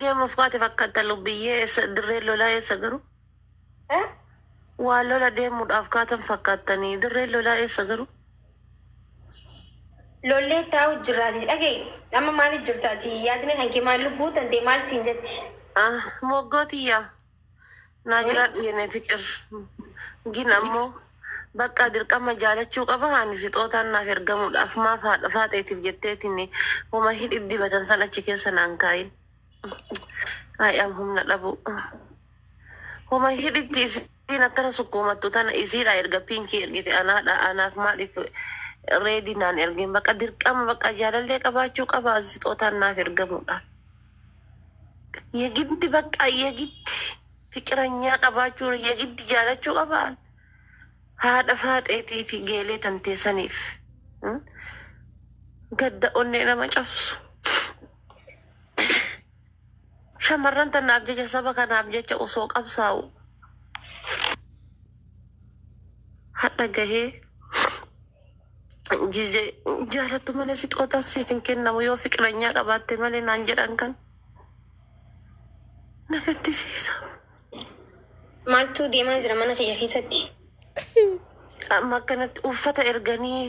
Deemuuf kaate fakkatta lubbiyyee eessa dirreen lolaa eessa garuu? Eh? Waa lola deemuudhaaf kaatan fakkaattanii dirreen lolaa eessa garuu? Lollee taa'u jirraati dhaga'i. Amma maaliif jirta ati yaadni kan kee maal lubbuu tantee maal siin jetti? Ah, moggoo tiyya naa jiraadhu yene fiqir gin ammoo bakka dirqama jaalachuu qaba ani sixootaan naaf ergamuudhaaf maaf haadha faaxeetiif jetteetiin homa hidhi dibatan san achi keessa naan kaayin. Ay am humna dhabu. Homa hidhitti isiin akkana sukkuumattu tana isiidha erga pinkii ergite anaadha anaaf maaliif reedii naan ergin bakka dirqama bakka jaalallee qabaachuu qaba sixootaan naaf ergamuudhaaf. Yegiddi bakka yegiddi fiqiranyaa qabaachuu yegiddi jaalachuu qabaan haadha faaxeetii fi geelee tanteessaniif gadda onnee nama cabsu. Shamarran tanaaf jecha saba kanaaf jecha osoo qabsaa'u hadha gahee gizee jaalattu malee sixootaan siif hin kennamu yoo fiqiranyaa qabaatte malee naan jedhan kan na fettisiisa. Maaltu deemaa jira mana kiyya keessatti? Amma akkanatti uffata erganii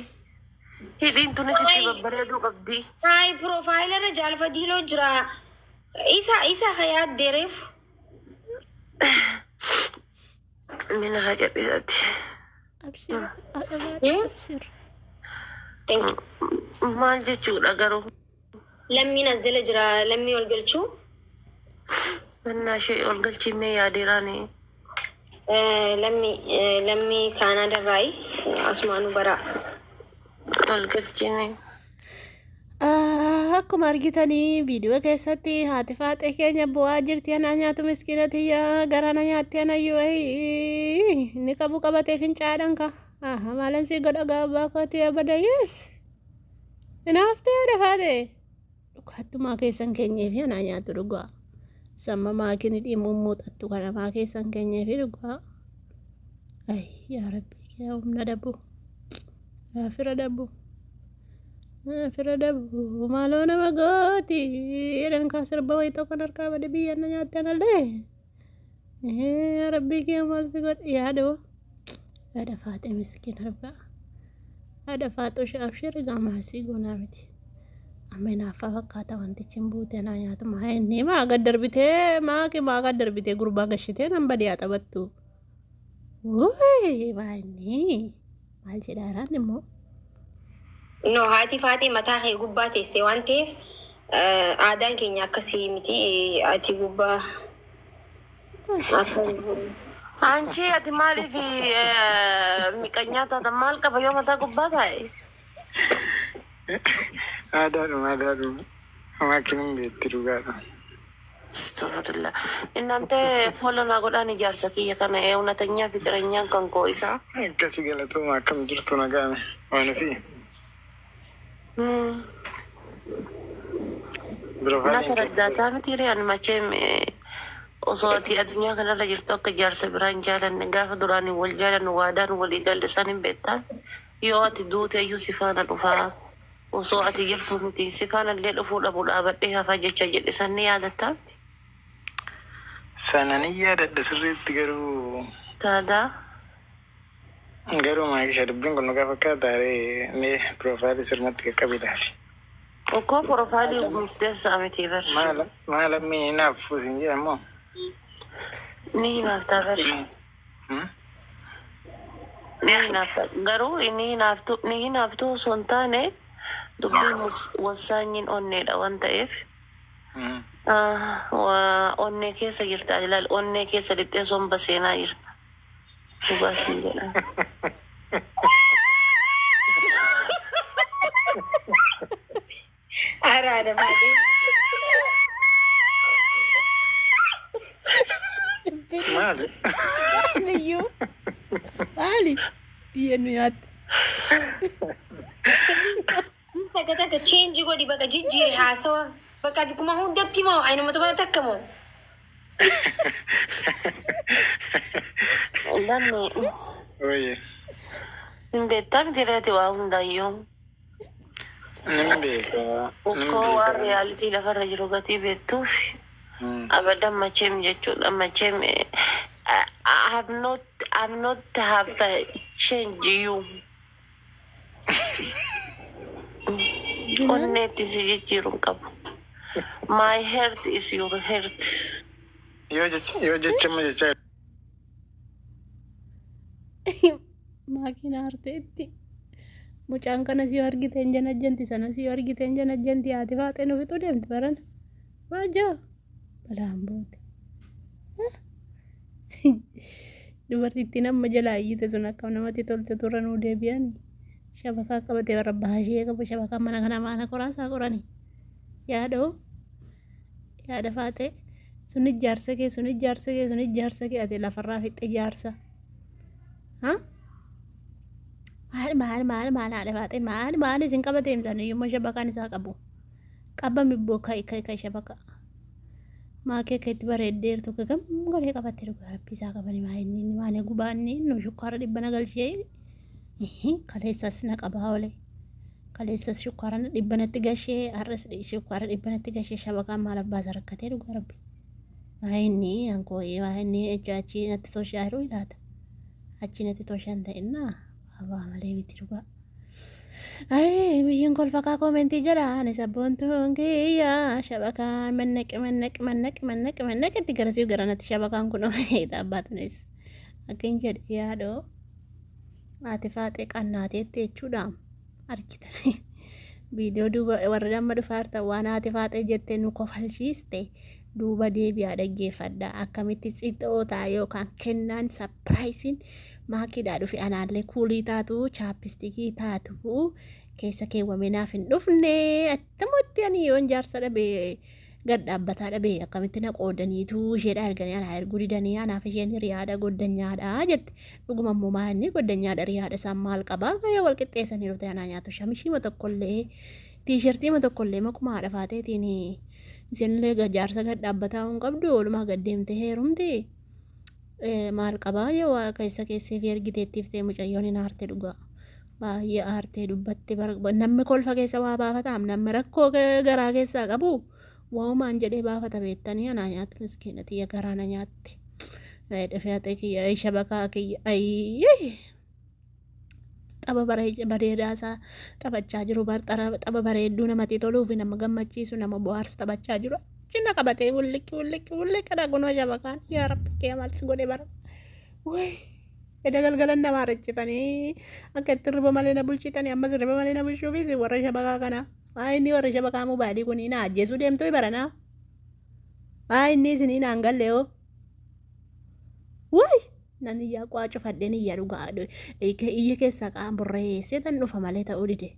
hidhiin tunis itti babbareeduu qabdi. Hayi piroofaayila irra jaalfadiiloo jira. Isa isa ka yaaddee reefu. Minirra jedhisatti. Abshir haadha baadhi abshir. Thank you. Maal jechuudha garuu? Lammiin as jala jira lammii ol galchuu. Mannaa ishee ol galchimee yaadeeraani. Lammii lammii Kaanaadarraayi asumaanuu bara. Ol galchine. Akkuma argitanii viidiyoo keessatti haati faaxee keenya bu'aa jirti anaa nyaatu miskiina tiyya garaa na nyaatti anayyuu inni qabu qabatee fincaadhaan ka maalan sii godha gaa abbaa kootii abada yes hinaaftee haadha faaxee dhugaattumaa keessan keenyee fi anaa nyaatu dhugaa samma maakini dhimmuun muuxattu kana maa keessan keenyee fi dhugaa ay yaa rabbii kee humna dhabu yaa fira dhabu. Fira dhabu maaloo nama gooti jedhan kaa sirba wayii tokkon harkaa bade biyyaan na nyaatte anallee. Yaa rabbii kee maal si godhe yaadoo. Haadha faaxee miskiin argaa. Haadha faaxoo ishee abshir egaa maal si goonaa miti. Amma hinaaffaa fakkaata wantichi hin buute anaa nyaatu maa inni maa gad darbitee maa maa gad darbitee gurbaa gashitee nan badii haa taphattu. Wuuyi maa inni maal jedhaaraan immoo. No haati faaxee mataa kee gubbaa teesse waan ta'eef aadaan keenya akkasii miti ati gubbaa akka Anchi ati maaliif miqanyaa taata maal qaba yoo mataa gubbaa taa'e? Aadaadhuma aadaadhuma. Maakiin beekti dhugaadha. Astagfirullah. Innante follow naa godhaan ijaarsa kiyya kana እውነተኛ ፍቅረኛን kan koo isaa. Akkasi galatooma akkam jirtu nagaame waan ofii. Na Piroofaayiliin kee ተረዳታ miti ree ani macheem osoo ati addunyaa kanarra jirtu akka jaarsa biraa hin jaalanne gaafa duraan wal jaalannu waadaan walii galle isaan hin beektan yoo ati duute iyyuu si faana dhufaa osoo ati jirtu miti si faana illee dhufuu dhabu dhaabadhee hafaa jecha jedhe san ni yaadattaa miti. Sana ni yaadadha sirriitti garuu Taadaa garuu maakisha dubbiin kun dhugaa fakkaata ree mee piroofaayilii sirnatti qaqqabi ilaali. Okkoo profaayilii murteessaa miti bar. Maal maal ammi hinaaf siin jedhamoo? Ni hinaaftaa bar. Ni hinaafta garuu inni hinaaftu ni hinaaftu osoo hin taane dubbiin wasaanyiin onneedha waan ta'eef. Onnee keessa jirta ilaal onnee keessa lixxee somba seenaa jirta. Dhugaa siin jedha. Ara haadha faaxee. Maali? Maaliyyuu maali biyya nu nyaatte. Takka takka change godhi bakka jijjiiri haasawa bakka bikkuma hundatti moo ainuma tokko takka moo. Lammi Oye. hin beektaa miti reeti waa hundaayyuu. Nin beeka. Nin Ukkoo waan beeka. riyaalitii lafarra jiru gatii beektuuf. Abadan macheem jechuudha macheem. I have not, I'm not have change you. Onneetti si jijjiiru hin qabu. My heart is your heart. Yoo jecha yoo jecha amma jechaa Maakiin aarteetti. Mucaan kanas yoo argite hin janajjanti, sanas yoo argite hin janajjanti. Haati faaxee nu fixuu deemti barana. Waajjoo balaan boote. Dubartittiin amma jalaa iyyite sun akkam namatti tolte turre nuu deebi'anii. Shabakaa qabatee bara baashee qabu shabakaa mana kana maana qoraasaa qorani. Yaadoo yaada faaxee sun ijaarsa kee, sun ijaarsa kee, sun ijaarsa kee, ati lafarraa fixxe ijaarsa. Ha? Maal maal maal maal haadha faaxee maal maal isin qabatee himsan iyyuu shabakaan isaa qabu. Qabami ibboo, ka'i ka'i ka'i shabakaa. Maakee akka itti bareeddeertu gam godhee qabattee dhugaa rabbii isaa qabani maa inni maal gubaanni nu shukkaara 100 galchee kaleessas na qabaa oole. Kaleessas shukkaara 100tti gashee, har'as shukkaara 100tti gashee, shabakaan maal abbaa isaa rakkatee dhugaa rabbi. Maa inni ankoo maa inni achi natti toshaa jiru ilaata. Achi natti toshaa hin ta'innaa baabaa malee miti dhugaa. Ay, biyyiin kolfakaa koomentii jedha. Ani sabboontuun kiyya shabakaan mannaqi mannaqi mannaqi mannaqi mannaqi itti garasiif garanatti shabakaan kun abbaatunis akka hin jedhe yaadoo haati faaxee qannaateetti jechuudha argitan. Viidiyoo duuba warri amma dhufaa jirtan waan haati faaxee jettee nu kofalchiiste duuba deebi'aa dhaggeeffadha. Akkamitti xixootaa yookaan kennaan surpriseiin maakiidhaa dhufe anaallee kuulii taatu chapstickii taatu keessa keewwamee naaf hin dhufne, attamatti ani yoon jaarsa dhabee gad dhaabbataa dhabee akkamitti na qoodaniitu isheedha erganii anaa erguu didanii, anaaf isheen hiriyaadha, goddanyaadha jette. Dhuguma immoo maal goddanyaadha, hiriyaadha isaan maal qabaa gaya wal qixxeessaniiru ta'e. Anaa nyaatu shamishii tokkollee T-shirtii tokkollee maquma haadha faateetiin isinillee jaarsa gad dhaabbataa hin qabdu, oolumaa gad deemtee heerumti. Maal qabaa yoo waa keessa keessee fi ergiteettiif ta'e. Mucayyoon hin aarte dhugaa. Baay'ee aartee dubbatte. Namni kolfa keessa waa baafataam, namni rakkoo garaa keessaa qabu waa'umaan jedhee baafata beektanii. Anaa nyaatti miskiina tiyya garaa na nyaatte. Dhufee kiyya shabakaa kiyya ayyee tapha bareedaa isaa taphachaa jiru, tapha bareedduu namatti toluu fi nama gammachiisu, nama bohaarsu taphachaa jiru. Achi na qabatee wulliqqi wulliqqi wulliqqi dha kunoo shabakaan. Yaa rabbi kee maal si godhe bara. Wayi edda galgalan nama riccitanii akka itti riba malee na bulchitanii, ammas riba malee na bulchuufis warra shabakaa kana. Maa inni warra shabakaa mobaayilii kun na ajjeesuu deemtuu baranaa. Maa inni isinii naan galle hoo. Wayi nan iyyaa qaa cufadheen iyyaa dhugaa iyya keessaa qaama burreessee tan dhufa malee ta'uu dide.